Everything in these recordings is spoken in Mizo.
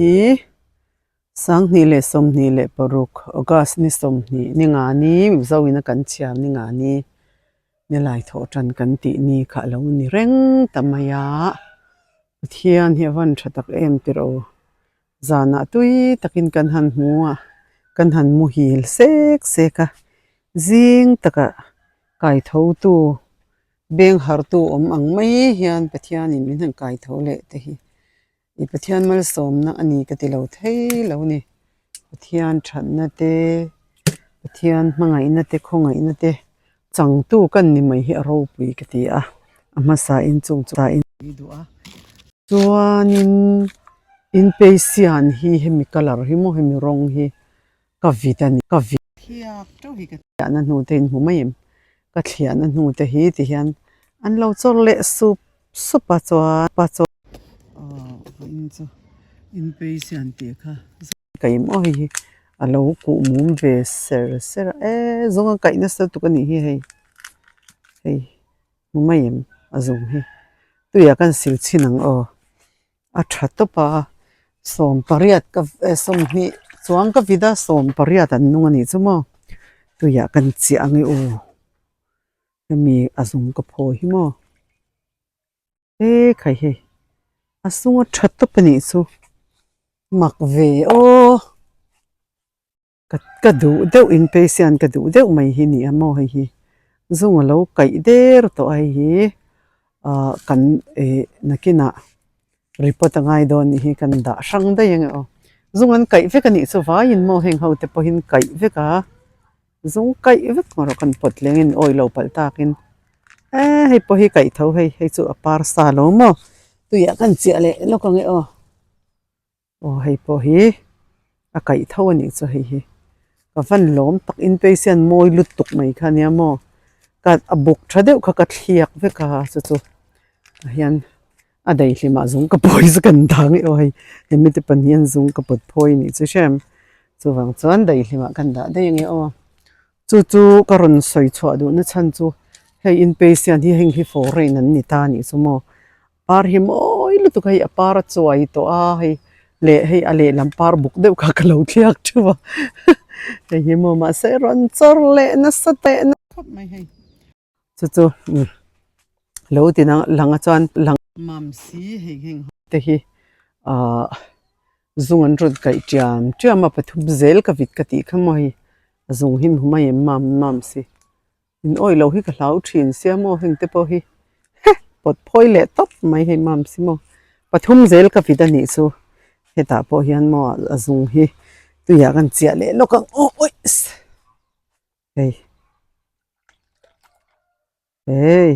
Hi 2026 August ni 20 ni nga ni Mizo in a kan chhiar ni nga ni ni lai thawh tan kan tih ni kha a lo ni reng ta mai a, Pathian hi a van tha tak em tiraw zanah tui takin kan han hmu a kan han muhil sek sek a zing takah kaitho tu beng hartu awm ang mai hian Pathianin min han kaitho leh te hi. I Pathian malsawmna a ni ka ti lo thei lo ni. Pathian thatna te, Pathian hmangaihna te, khawngaihna te changtu kan ni mai hi a ropui ka ti a. A hmasa in chung chu in duh a. Chuanin inpeisian hi hemi colour hi maw hemi rawng hi ka vit a ni ka vit thiak teuh hi ka thliahna hnu te in hmu mai em? Ka thliahna hnu te hi ti hian an lo chawr leh sup sup a chuan pa chuan aw vawiin chu inpatient tih kha kaih maw hei hi a lo kuh mum ve ser ser a e zawnga kaih nasa lutuk a nih hi hei hei hmu mai em a zawng hi tuiah khan sil chhin ang aw. A tha tawp a, 80 ka 20 chuang ka vit a, 80 an nung a nih chu maw tuiah kan chiah ang e aw hemi a zung ka phawi hi maw e khai hei a sung a tha tawp a nih chu mak ve aw. Ka ka duh deuh in patient ka duh deuh mai hi nia maw hei hi zung alo kaih der tawh a hei hi ah kan ih nakinah report a ngai dawn nih hi kan dah hrang daih ang e aw zung an kaih vek anih chu vaiin maw heng ho te pawhin kaih vek a zung kaih vek erawh kan pawt leng in awih lo palh takin e hei pawh hi kaih tho hei hei chu a par sa lo maw tuiah kan chiah leh lawk ang e aw. Aw hei pawh hi a kaih tho a nih chu hei hi ka van lawm tak in patient mawi lutuk mai kha ania maw ka a buk tha deuh kha ka thliak vek a chu chu tah hian a daihlim ah zung ka pawi chu kan dang e aw hei hemi te pahnih hian zung ka pawt phawi a nih chu hrem chuvang chuan daihlim ah kan dah daih ang e aw chu chu ka rawn sawi chhuah duh na chhan chu hei in patient hi heng hi foreign an ni ta a nih chu maw. Par hi mawi lutuk a hei a par a chuai tawh a hei leh hei a lehlam par buk deuh kha ka lo thliak theuh a hei hi maw mahse rawn chawr leh nasa teh na khawp mai hei chu chu umm lo ti na lang a chuan lang mam si hei heng te hi ahh zung an rawn kaih tiam tiam a pathum zel ka vit ka tih kha maw hei a zung hi hmu mai em mam mam si. In awih loh hi ka hlau thin sia maw heng te pawh hi he pawt phawi leh tawp mai hei mam si maw pathum zel ka vit a nih chu hetah pawh hian maw a zung hi tuiah kan chiah leh lawk ang aw awih hei hei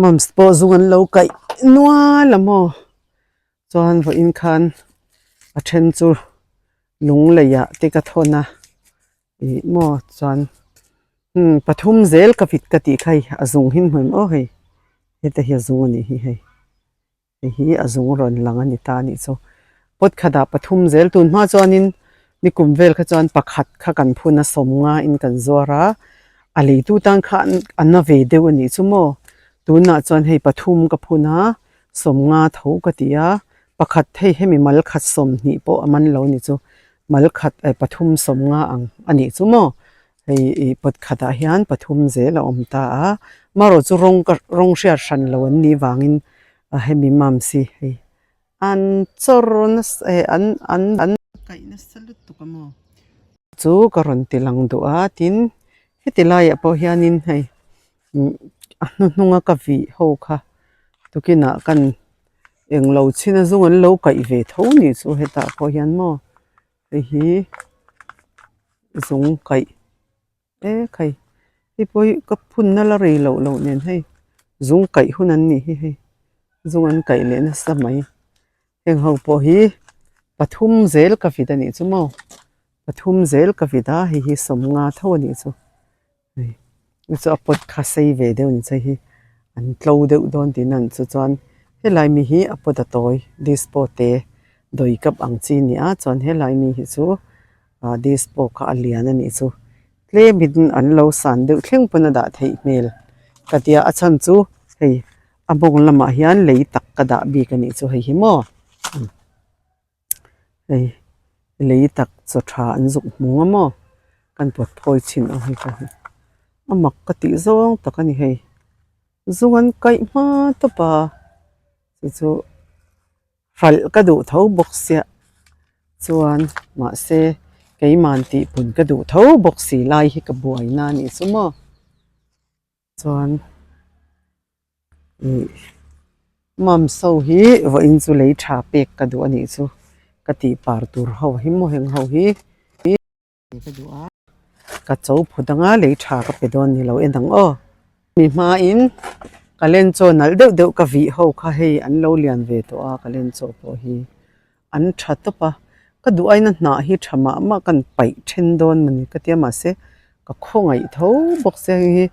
mams pawh zung an lo kaih nual a maw chuan vawiin khan a then chu lung leiah te ka thawn a. Ih maw chuan umm pathum zel ka vit ka tih kha hei a zung hi hmuh em aw hei heta hi a zung a nih hi hei hei hi a zung rawn lang a ni ta a nih chu pot khatah pathum zel tun hma chuanin nikum vel kha chuan pakhat kha kan phun a sawmnga in kan zuar a a leitu tan khan a na ve deuh a nih chu maw tunah chuan hei pathum ka phun a sawmnga tho ka ti a pakhat hei hemi mal khat 20 pawh a man lo a ni chu. Mal khat eh pathum sawmnga ang a nih chu maw hei ih pot khatah hian pathum zel a awm ta a marawh chu rawng ka rawng hriat hran lo an nih vangin a hemi mam si hei an chawr nasa eh an an an kaih nasa lutuk a maw chu ka rawn ti lang duh a tin heti laiah pawh hianin hei umm a hnuhnunga ka vih ho kha tukinah kan. Englo chhin a zung an lo kaih ve tho nih chu hetah pawh hian maw hei hi zung kaih e khai hei pawh hi ka phun na la rei loh loh nen hei zung kaih hun an nih hi hei zung an kaih leh nasa mai heng ho pawh hi pathum zel ka vit a nih chu maw pathum zel ka vit a hei hi 50 tho a nih chu. Hei chu a pot kha sei ve deuh ni che hi an tlo deuh dawn tih na an chu chuan helai mi hi a pot a tawi dispo te dawi kap ang chi a ni a chuan helai mi hi chu ah dispo kha a lian a nih chu tlem in an lo san deuh thleng pawn a dah theih hmel ka tia a chhan chu hei a bawng lamah hian lei tak ka dah bik a nih chu hei hi maw. Hei lei tak chaw tha an zuk hmu a maw kan pawt phawi chhin ang hi chu a mak ka tih zawng tak a ni hei zung an kaih hma tawp a chu chu hralh ka duh tho bawk sia chuan mahse keimah tih pun ka duh tho bawk si lai hi ka buai na a nih chu maw. Chuan ih mamso hi vawiin chu lei tha pek ka duh a nih chu ka tih par tur ho hi maw heng ho hi ka duh a ka cho phut anga lei tha ka pe dawn ni lo en ang aw mi hmain ka len chaw nalh deuh deuh ka vih ho kha hei an lo lian ve tawh a ka len chaw pawh hi an tha tawp a ka duh aina hnah hi tha mah mah kan paih then dawn mawni ka tia mahse ka khawngaih tho bawk sia hei hi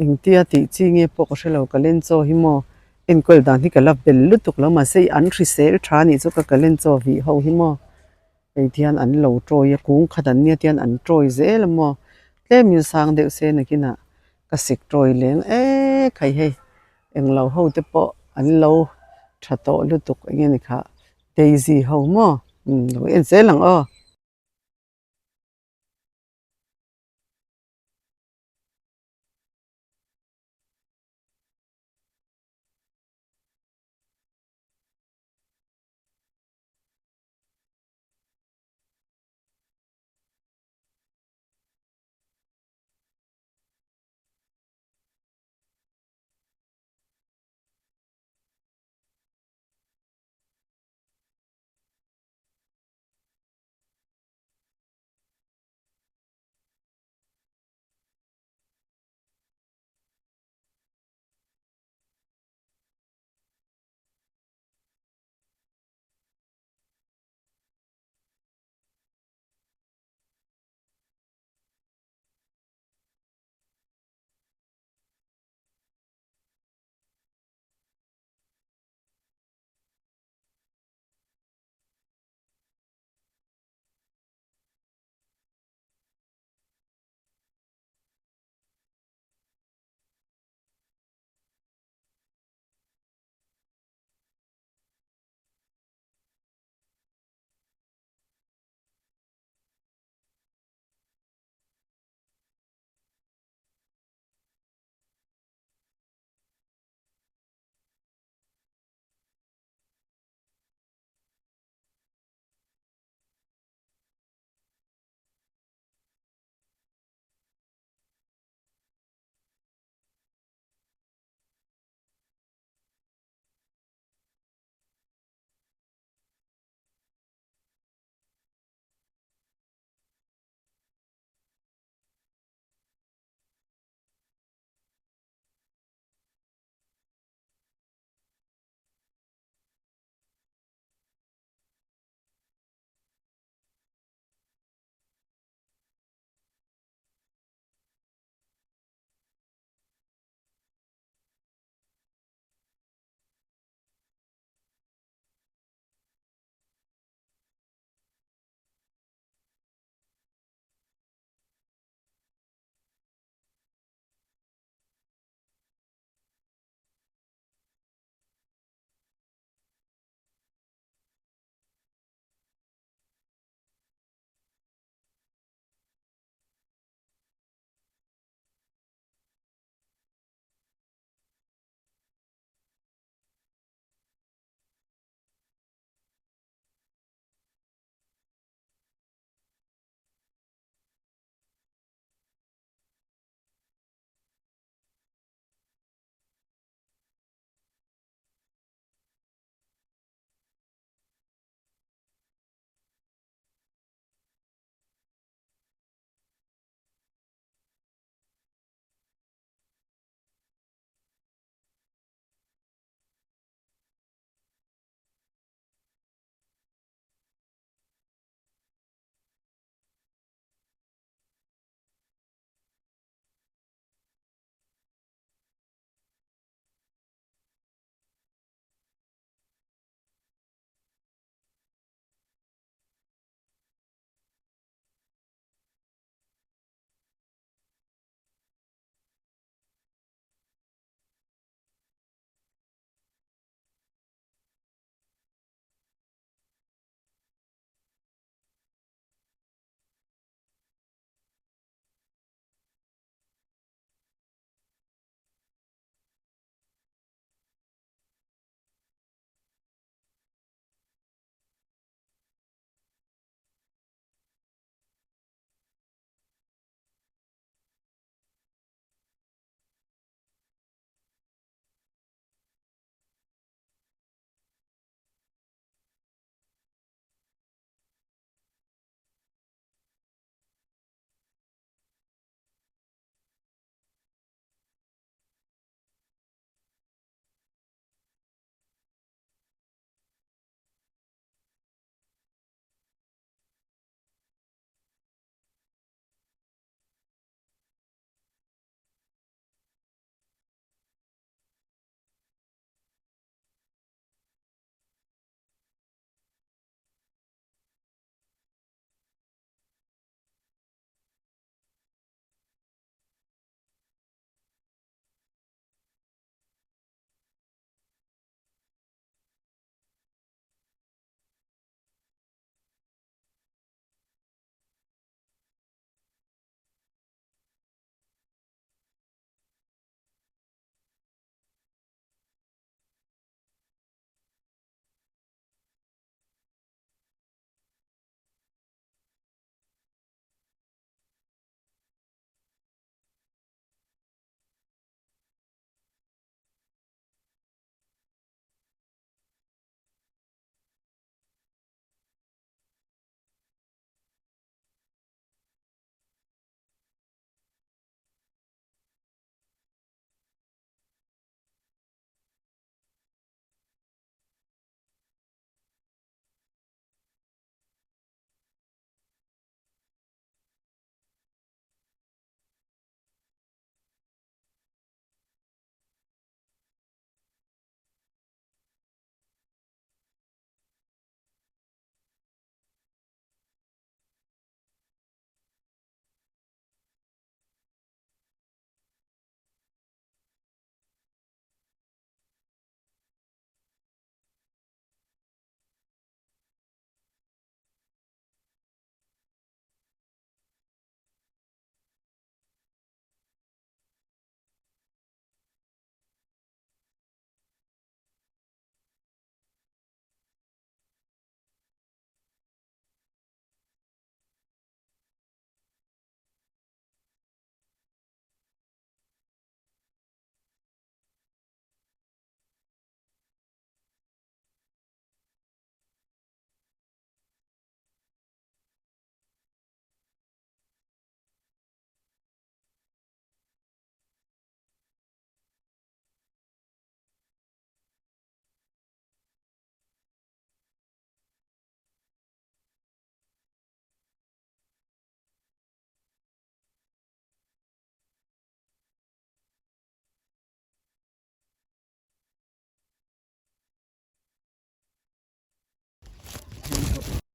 engtia tih chi nge pawh ka hrelo ka len chaw hi maw enkawl dan hi ka la bel lutuk lo mahse an hrisel tha anih chu ka ka len chaw vih ho hi maw hei tihian an lo tawi a kung khat an nia tihian an tawi zel a maw tlem in sang deuh se nakinah ka sik tawi leng ek hei hei. Englo ho te pawh an lo tha tawh lutuk eng nge ni kha daisy ho maw umm lo en zel ang aw.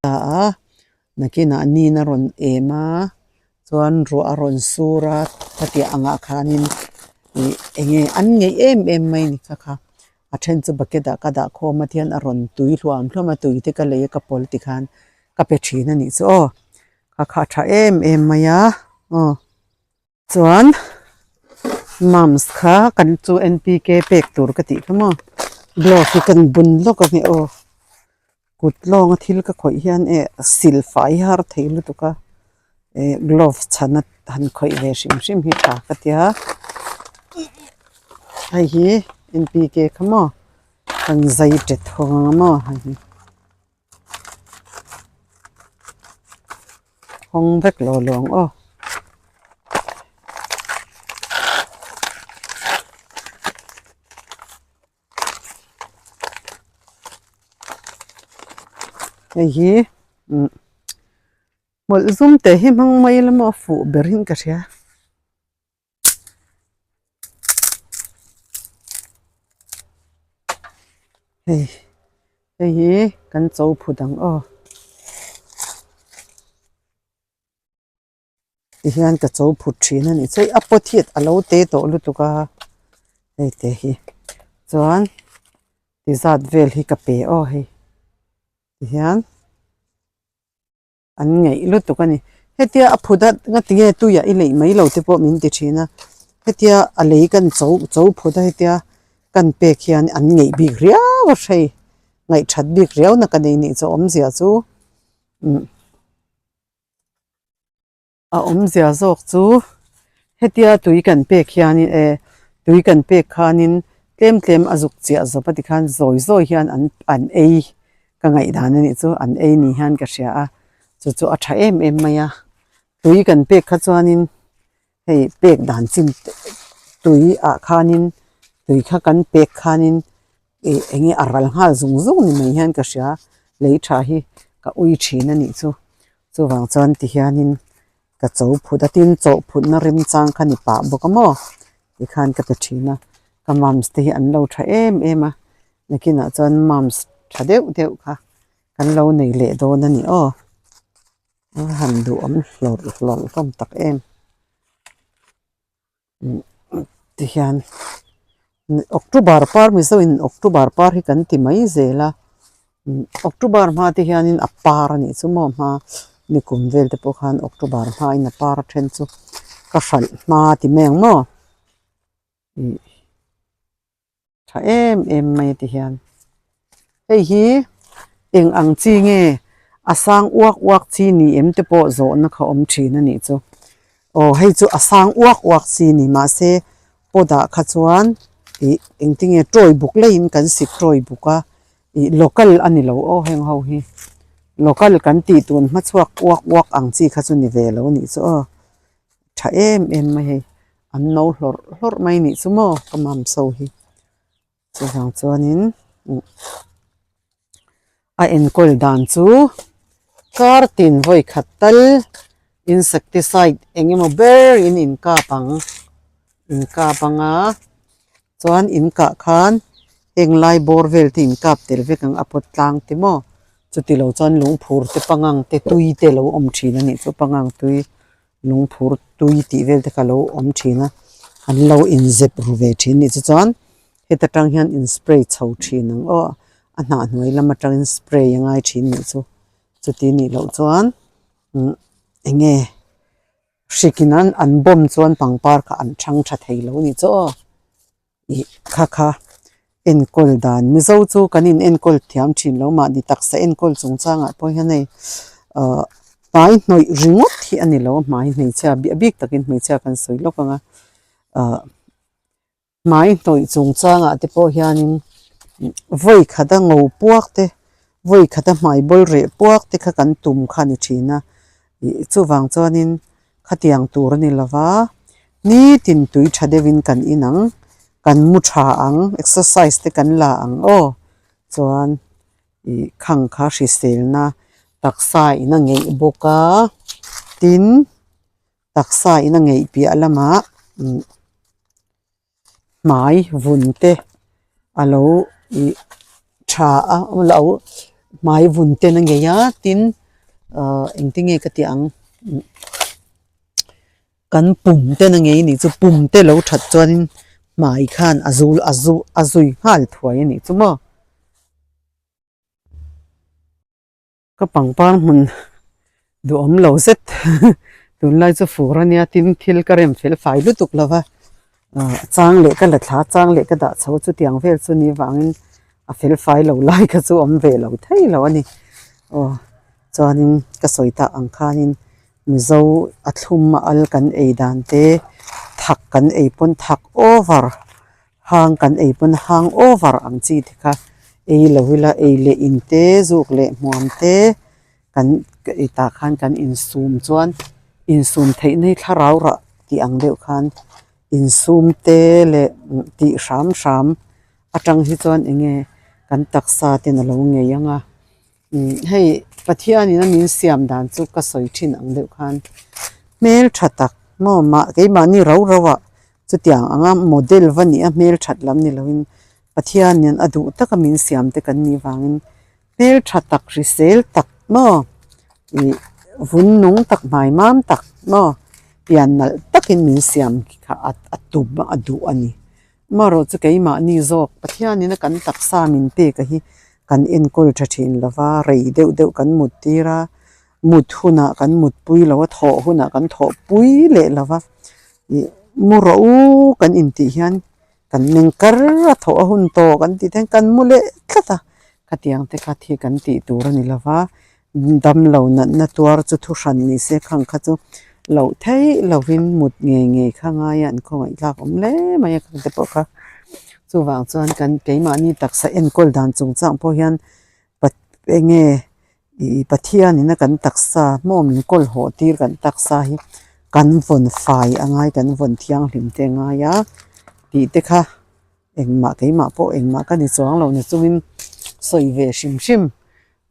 ta a nakinah nin a rawn em a chuan ruah a rawn sur a khatiang angah khanin ih eng nge an ngeih em em mai a ni kha kha a then chu bucket ah ka dah khawm a tihian a rawn tui hluam hluam a tui te ka lei a ka pawl tikhan ka pe thin a nih chu aw kha kha a tha em em mai a aw. Chuan mums kha kan chu N P K pek tur ka tih kha maw glove hi kan bun lawk a nge aw kut lawnga thil ka khawih hian eh sil fai har thei lutuk a eh glove chhana han khawih ve hrim hrim hi tha ka tia hei hi N P K kha maw kan zai ṭet thawng ang a maw hei hi. Hawng vek lo lo ang aw. Hei hi umm hmawlh zum te hi hmang mai ila maw a fuh ber in ka hria. Hei hei hi kan cho phut ang aw tihian ka cho phut thin a ni chei a pawt hi a lo te tawh lutuk a hei te hi chuan ti zat vel hi ka pe aw hei tihian. An ngaih lutuk a ni. Hetia a phut a ngatinge tuiah i leih mai lo te pawh min ti thin a. Hetia a lei kan cho cho phut a hetia kan pek hian an ngaih bik riau a hrei. Ngaih that bik riau na ka nei nih chu awmzia chu umm a awmzia zawk chu hetia tui kan pek hianin e tui kan pek khanin tlem tlem a zuk chiah zawp a tikhan zawi zawi hian an an ei ka ngaihdan a nih chu an ei ni hian ka hria a chu chu a tha em em mai a tui kan pek kha chuanin hei pek dan chin tui ah khanin tui kha kan pek khanin ih eng nge a ral nghal zung zung ni mai hian ka hria lei tha hi ka ui thin a nih chu chuvang chuan ti hianin ka cho phut a tin chawh phutna remchang kha ni pah bawk a maw tikhan ka pe thin a ka mums te hi an lo tha em em a nakinah chuan mums tha deuh deuh kha kan lo nei leh dawn a ni aw a han duhawm hlawrh hlawrh hlawm tak em tihian October par mizo in October par hi kan ti mai zel a October hma te hianin a par a nih chu maw hma nikum vel te pawh khan October hmain a par a then chu ka hralh hma ti mai ang maw ih. Tha em em mai ti hian hei hi eng ang chi nge a sang uak uak chi ni em te pawh zawhna kha awm thin a nih chu aw hei chu a sang uak uak chi ni mahse pot ah kha chuan ih engtinge tawi buk leiin kan sik tawi buk a ih local a ni lo aw heng ho hi local kan tih tun hmachhuak uak uak ang chi kha chu ni ve lo a nih chu aw. Tha em em mai hei an no hlawrh hlawrh mai nih chu maw ka mam so hi chuvang chuanin a enkawl dan chu kar tin vawi khat tal insecticide eng emaw ber in inkap ang inkap ang a chuan in kah khan heng lai bawr vel te inkap tel vek ang a pawt tlang te maw chuti lo chuan lungphur te pangang te tui te lo awm thin a nih chu pangang tui lungphur tui tih vel te kha lo awm thin a an lo inzep ru ve thin a nih chu chuan heta tang hian in spray chho thin ang aw a hnah hnuai lam atangin spray a ngai thin a nih chu chuti nih loh chuan umm eng nge. Hrikin an an bawm chuan pangpar kha an chhang tha thei lo a ni chu aw ih kha kha enkawl dan mizo chu kan in enkawl thiam thin lo mahni taksa enkawl chung changah pawh hian hei ahh hmai hnawih ringawt hi a ni lo a hmai hmeichhia a bik takin hmeichhia kan sawi lawk ang a ahh. Hmai hnawih chungchangah te pawh hianin vawi khata ngo puak te vawi khata hmai bawl reh puak te kha kan tum kha a ni thin a ih chuvang chuanin khatiang tur a ni lo va nitin tui tha deuhin kan in ang kan mu tha ang exercise te kan la ang aw chuan ih khang kha hriselna taksa in a ngeih bawk a tin. Taksa in a ngeih piah lamah hmai vun te a lo ih tha a lo Hmai vun ten a ngei a tin ahh engtinge ka tih ang kan pum ten a ngei a nih chu pum te lo that chuanin hmai khan a zul a zu a zui nghal thuai a nih chu maw. Ka pangpar hmun duhawm lo zet tunlai chu fur a nia tin thil ka rem fel fai lutuk lo va ah chang leh ka la thla chang leh ka dah chho chutiang vel chu ni vangin a fel fai lo lai kha chu awm ve lo thei lo a ni aw chuanin ka sawi tak ang khanin mizo a thlum a al kan ei dan te thak kan ei pawn thak over. Hang kan ei pawn hang over ang chi te kha ei lo ila ei leh in te zuk leh hmuam te kan ei tah khan kan insum chuan insum theih na hi thlarau rah tih ang deuh khan insum te leh tih hram hram atang hi chuan eng nge kan taksa ten a lo ngei ang a hei Pathianin a min siam dan chu ka sawi thin ang deuh khan hmeltha tak maw mah keimahni rau rau ah Chutiang anga model va nih a hmelthat lam ni loin Pathianin a duh taka min siam te kan nih vangin hmeltha tak hrisel tak maw ih vun nung tak hmai mam tak maw pian nalh takin min siam kha a tum a a duh a ni. Amaherawhchu chu keimahni zawk Pathianin a kan taksa min pek a hi kan enkawl tha thin lo va rei deuh deuh kan mut tir a mut hunah kan mutpui lo a thawh hunah kan thawhpui leh lo va. Ih mu rawh u kan intih hian kan meng kar a thawh a hun tawh kan tih te hian kan mu leh tlat a khatiang te kha thi kan tih tur a ni lo va damlo natna tuar chu thu hran ni se khang kha chu loh theih lovin mut ngei ngei kha ngai a an khawngaih tlak awm hle mai a khang te pawh kha chuvang chuan kan keimahni taksa enkawl dan chungchang pawh hian pat eng nge Ih Pathianin a kan taksa hmawm min kawl haw tir kan taksa hi kan vawn fai a ngai kan vawn thianghlim te a ngai a tih te kha engmah keimah pawh engmah ka ni chuang lo ni chungin sawi ve hrim hrim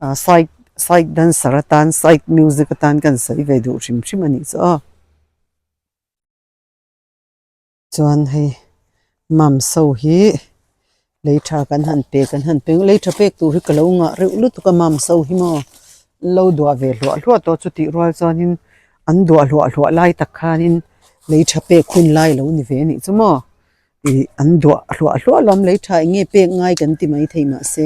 ah side side dancer atan side music atan ka han sawi ve duh hrim hrim a nih chu aw. Chuan hei mums ho hi lei tha kan han pe kan han pe lei tha pek tur hi ka lo ngah reuh lutuk a mums ho hi maw an lo duah ve hluah hluah tawh chutih rual chuanin an duah hluah hluah lai tak khanin lei tha pek hun lai a lo ni ve a nih chu maw ih an duah hluah hluah lawm lei tha eng nge pek ngai kan ti maithei mahse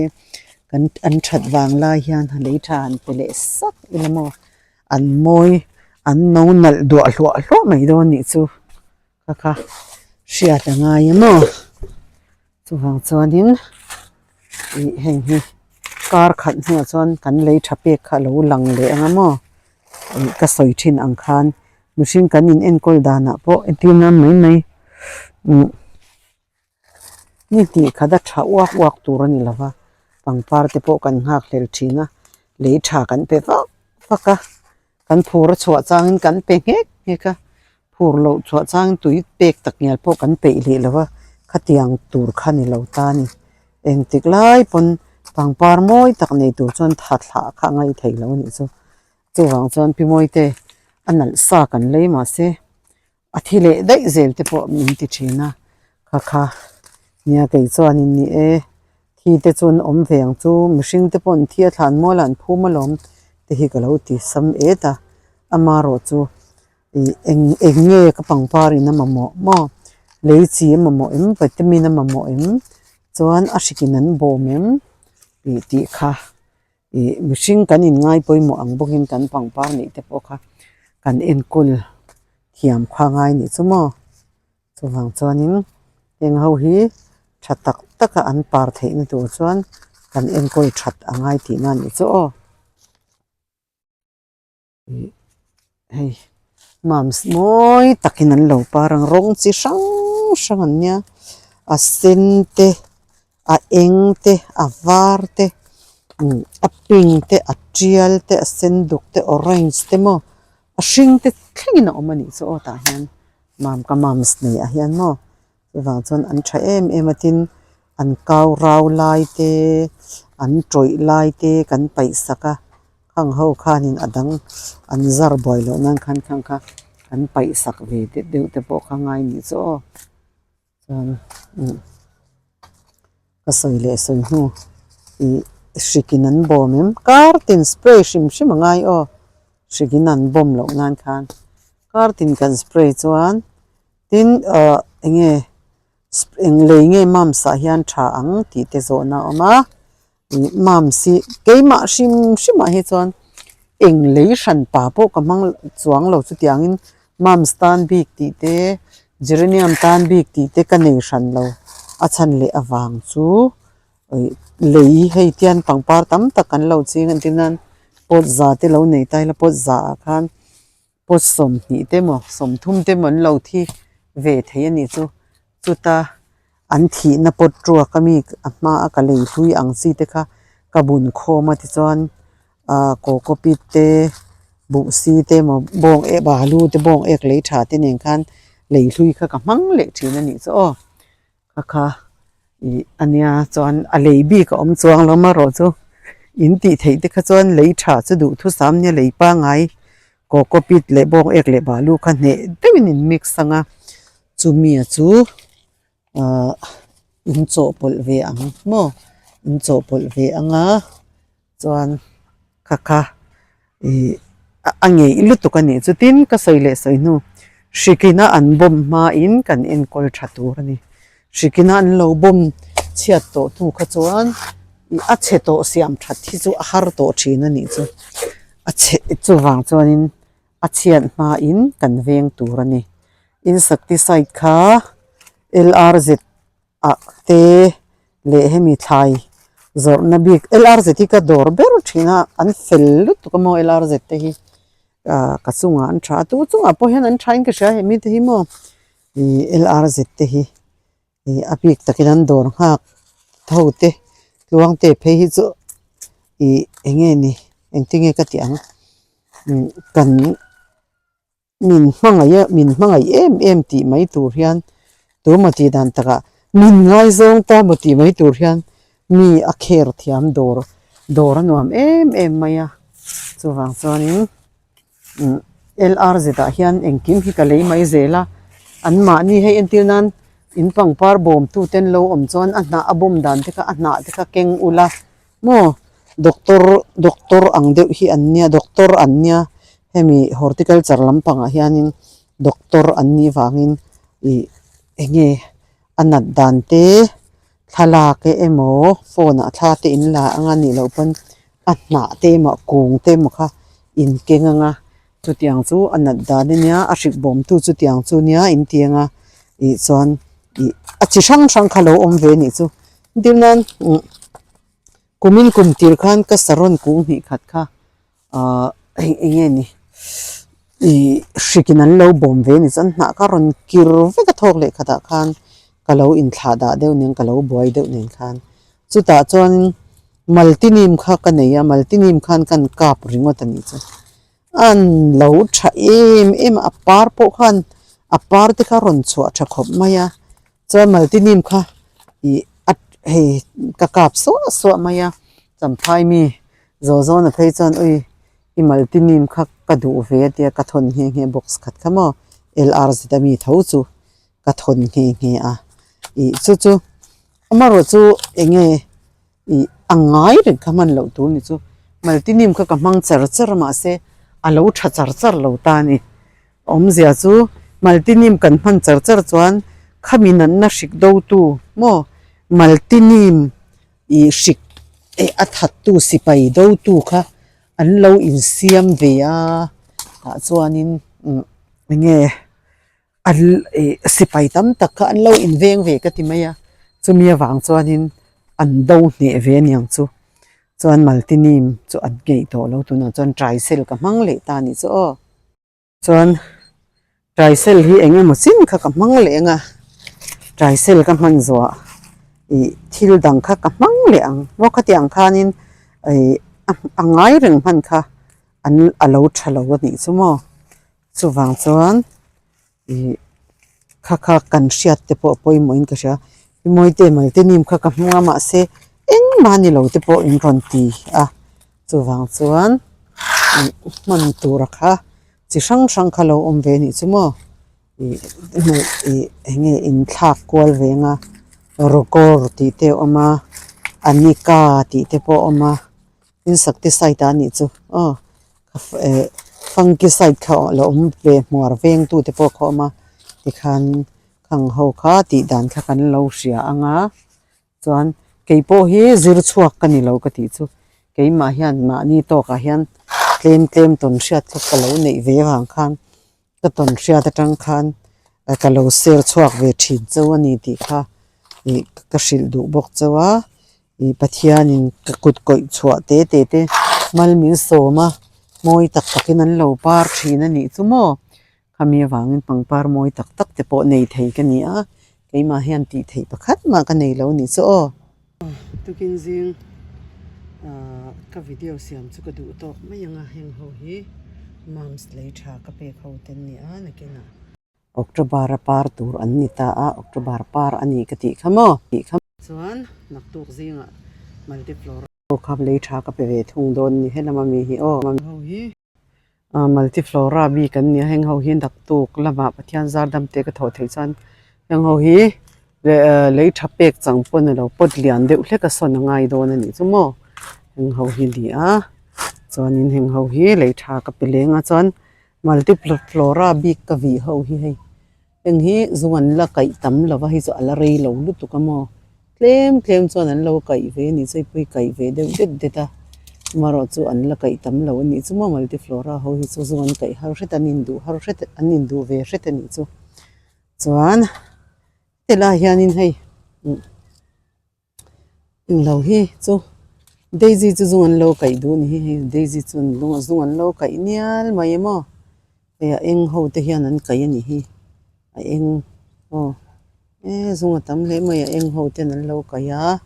kan an that vang lai hian lei tha han pe leh sak ila maw an mawi an no nalh duah hluah hluah mai dawn nih chu. Kha kha hriat a ngai a maw chuvang chuanin ih heng hi kar khat hnuah chuan kan lei tha pek kha a lo lang leh ang a maw ih ka sawi thin ang khan mihring kan in enkawl danah pawh entir nan mai mai umm ni hnih khat a tha uak uak tur a ni lo va pangpar te pawh kan nghak hlel thin a lei tha kan pe vak vak a kan phur a chhuah changin kan pe nghek nghek a. Phur loh chhuah chang tui pek tak ngial pawh kan peih leh lo a, khatiang tur kha ni lo ta a ni. Engtik lai pawn pangpar mawi tak nei tur chuan tha thlah kha a ngaih theih loh a nih chu. Chuvang chuan Pi Mawite a nalh sa kan lei mahse a thi leh daih zel te pawh min ti thin a, kha kha nia kei chuanin ni e thi te chu an awm ve ang chu mihring te pawh an thi a thlan mual a an phum alawm te hi ka lo ti sam et a, amaherawhchu Ih eng eng nge ka pangpar in a mamawh maw lei chi a mamawh em vitamin a mamawh em chuan a hrikin an bawm em tih tih kha ih mihring kan in ngai pawimawh ang bawkin kan pangpar neih te pawh kha kan enkawl thiam kha a ngai nih chu maw chuvang chuanin heng ho hi tha tak tak a an par theihna tur chuan kan enkawl that a ngai tihna a nih chu aw. Ih hei mums mawi takin an lo par ang rawng chi hrang hrang an nia a sen te a eng te a var te umm a pink te a tial te a sen duk te orange te maw a hring te thlengin a awm a nih chu aw tah hian mam ka mums nei ah hian maw chuvang chuan an tha em em a tin an kau rau lai te an tawih lai te kan paih sak a khang ho khanin a dang an zar buai loh nan khan khang kha kan paih sak ve deuh deuh te pawh kha ngai nih chu aw chuan umm ka sawi leh sawi hnu ih. Hrikin an bawm em? Kar tin spray hrim hrim a ngai aw. Hrikin an bawm loh nan khan kar tin kan spray chuan tin ah eng nge eng lei nge mams ah hian tha ang tih te zawhna a awm a. Ih mams hi keimah hrim hrim ah hi chuan eng lei hran pa pawh ka hmang chuang lo chutiangin mams tan bik tih te geranium tan bik tih te ka nei hran lo a chhan leh avang chu. Lei hei tian pangpar tam tak kan lo ching entir nan pot za te lo nei ta ila pot za ah khan pot 20 te emaw 30 te emaw an lo thi ve thei a nih chu chuta an thihna pot ruak ami a hma a ka lei hlui ang chi te kha ka bun khawm a tichuan ah cocopeat te buhsi te emaw bawng ek balu te bawng ek lei tha te nen khan lei hlui kha ka hmang leh thin a nih chu aw. A kha ih a nia chuan a lei bik a awm chuang lo marawh chu in tih theih te kha chuan lei tha chu duh thusam nia lei pangai cocopeat leh bawng ek leh balu kha hneh deuhin in mix ang a chumi a chu ahh in chawhpawlh ve ang maw in chawhpawlh ve ang a chuan kha kha ih a ngeih lutuk a nih chu tin ka sawi leh sawi hnu hrikina an bawm hmain kan enkawl tha tur a ni hrikina an lo bawm chhiat tawh hnu kha chuan ih a chhe tawh siam that hi chu a har tawh thin a nih chu a chhe chuvang chuanin a chhiat hmain kan veng tur a ni insecticide kha L R Z ah te leh hemi thlai zawrhna bik L R Z hi ka dawr ber thin a an fel lutuk a maw L R Z te hi ah ka chungah an tha a tu chungah pawh hian an tha in ka hria hemi te hi maw ih L R Z te hi ih a bik takin an dawr nghak ho te tluang te phei hi chu ih eng nge ni engtin nge ka tih ang kan. Min hmangaih a, min hmangaih em em tih mai tur hian tuma tih dan takah min ngaizawng ta maw tih mai tur hian mi a kher thiam dawr dawr a nuam em em mai a. Chuvang chuanin umm L R Z ah hian engkim hi ka lei mai zel a, anmahni hei entir nan in pangpar bawm tute an lo awm chuan a hnah a bawm dan te kha a hnah te kha keng ula Maw doctor doctor ang deuh hi an nia doctor an nia hemi horticulture lampangah hianin doctor an nih vangin ih eng nge a nat dan te thlalak e emaw phone ah thla te in la ang a nih loh pawn a hnah te emaw a kung te emaw kha in keng ang a chutiang chu a nat dan a nia a hrik bawm tu chutiang chu nia in ti ang a ih chuan ih a chi hrang hrang kha lo awm ve a nih chu entir nan umm kumin kum tir khan ka saron kung hnih khat kha ahh eng eng nge ni ih hrik in an lo bawm ve a ni chuan hnah kha rawn kir vek a thawk leh khatah khan ka lo inthlah dah deuh nen ka lo buai deuh nen khan chutah chuan maltinim kha ka nei a maltinim khan kan kap ringawt a nih chu an lo tha em em a a par pawh khan a par te kha rawn chhuah tha khawp mai a chuan maltinim kha ih a hei ka kap suah suah mai a champhai mi zaw zawn a phei chuan ui i maltinim kha ka duh ve a tia ka thawn nghe nghe box khat kha maw L R Z a mi tho chu ka thawn nghe nghe a ih chu chu amaherawh chu eng nge ih a ngai reng kha hman loh tur ni chu maltinim kha ka hmang char char a mahse a lo tha char char lo ta a ni awmzia chu maltinim kan hman char char chuan khami natna hrik do tu maw maltinim ih hrik eh a that tu sipai do tu kha an lo insiam ve a tah chuanin umm eng nge. An ih sipai tam tak kha an lo inveng ve ka ti mai a chumi avang chuanin an do hneh ve aniang chu chuan maltinim chu an ngeih tawh lo tunah chuan traisel ka hmang leh ta anih chu aw chuan traisel hi eng emaw chin kha ka hmang leh ang a traisel ka hman zawhah ih thil dang kha ka hmang leh ang maw khatiang khanin ih a ngai reng hman kha an a lo tha lo anih chu maw. Chuvang chuan ih kha kha kan hriat te pawh pawimawhin ka hria Mawite malte nim kha ka hmung a mahse engmah ni lo te pawh in rawn ti a chuvang chuan ih hman tura kha chi hrang hrang kha lo awm ve anih chu maw ih ih eng nge inthlak kual veng a rawkawr tih te a awm a. Anika tih te pawh a awm a insecticide a nih chu aw eh fungicide kha a lo awm ve hmuar veng tu te pawh kha a awm a tikhan khang ho kha tih dan kha kan lo hria ang a chuan kei pawh hi zir chhuak ka ni lo ka tih chu keimah hian mahni tawkah hian tlem tlem tawn hriat kha ka lo neih ve avang khan Ka tawn hriat atang khan ka lo ser chhuak ve thin chauh a ni tih kha ih ka hrilh duh bawk chauh a, ih Pathianin ka kut kawih chhuah te te te mal min sawm a, mawi tak takin an lo par thin a nih chu maw? Khami avangin pangpar mawi tak tak te pawh nei thei ka ni a, keimah hian tih theih pakhat mah ka nei lo a nih chu aw. Tukin zing ah ka video siam chu ka duh tawk mai ang a, heng ho hi moms lei tha ka pek ho te an ni a nakinah October a par tur an ni ta a, October par a ni ka tih kha maw tih kha. Chuan naktuk zingah multiflora ho kha lei tha ka pe ve thung dawn a ni helama mi hi aw. Ho hi Multiflora bik an nia heng ho hi naktuk lamah Pathian zar dam te ka thawh theih chuan heng ho hi lei tha pek chang pawn alo pawt lian deuh hlek a sawn a ngai dawn a nih chu maw heng ho hi ni a chuanin heng ho hi lei tha ka pe leng a chuan multiflora bik ka vih ho hi hei. Heng hi zung an la kaih tam lo va, hei chu a la rei lo lutuk a maw? Tlem tlem chuan an lo kaih ve a nih chu, hei pawh hi kaih ve deuh det det a, amaherawh chu an la kaih tam lo a nih chu maw multiflora ho hi chu zung an kaih har hret a, an induh har hret an induh ve hret a nih chu. Chuan helai hianin hei umm Englo hi chu daisy chu zung an lo kaih duh a ni hi hei daisy chu an lung zung an lo kaih nial mai a maw hei a eng ho te hian an kaih a ni hi a eng aw e zung a tam hle mai a eng ho ten an lo kaih a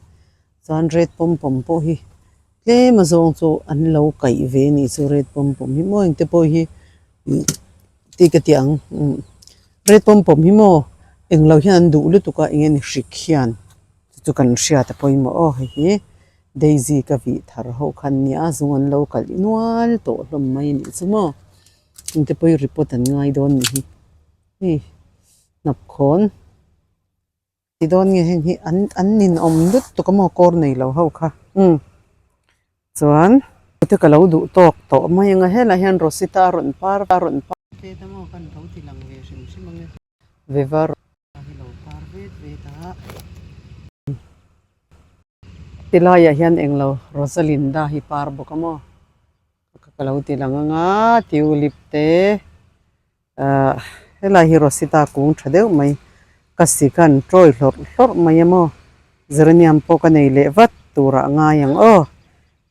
chuan red pawm pawm pawh hi tlem a zawng chu an lo kaih ve a nih chu red pawm pawm hi maw engte pawh hi tih ka ti ang red pawm pawm hi maw englo hian an duh lutuk a eng nge ni hrik hian. Chu chu kan hriat a pawimawh aw hei hi daisy ka vih thar ho kha an nia zung an lo kalh nual tawh hlawm mai a nih chu maw engte pawh hi report an ngai dawn ni hi hei hnap khawn ti dawn nge heng hi an an ninawm lutuk a maw kawr nei lo ho kha umm chuan te ka lo duh tawk tawh mai ang a helaiah hian rosita a rawn par a rawn par te te maw khan lo ti lang ve hrim hrim ang e vevar. Hi lo par vet vet a. Ti laiah hian englo Rosalinda hi par bawk a maw ka lo ti lang ang a tulip te ah helai hi Rosita kung tha deuh mai ka si khan tawi hlawrh hlawrh mai a maw geranium pawh ka nei leh vat turah a ngai ang aw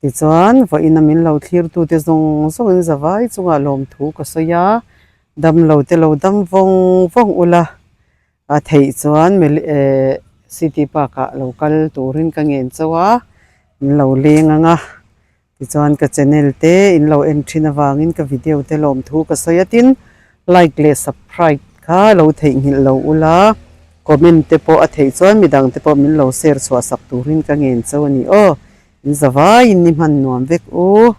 tichuan vawiin a min lo thlir tute zawng zawngin zavai chungah lawmthu ka sawi a. Damlo te lo dam vawng vawng ula, a theih chuan city park ah lo kal turin ka ngen chauh a, in lo leng ang a, tichuan ka channel te in lo en thin avangin ka video te lawmthu ka sawi a tin like leh subscribe kha lo theihnghilh lo ula, comment te pawh a theih chuan midang te pawh min lo share chhuah sak turin ka ngen chauh a ni aw, in zavaiin ni hman nuam vek u.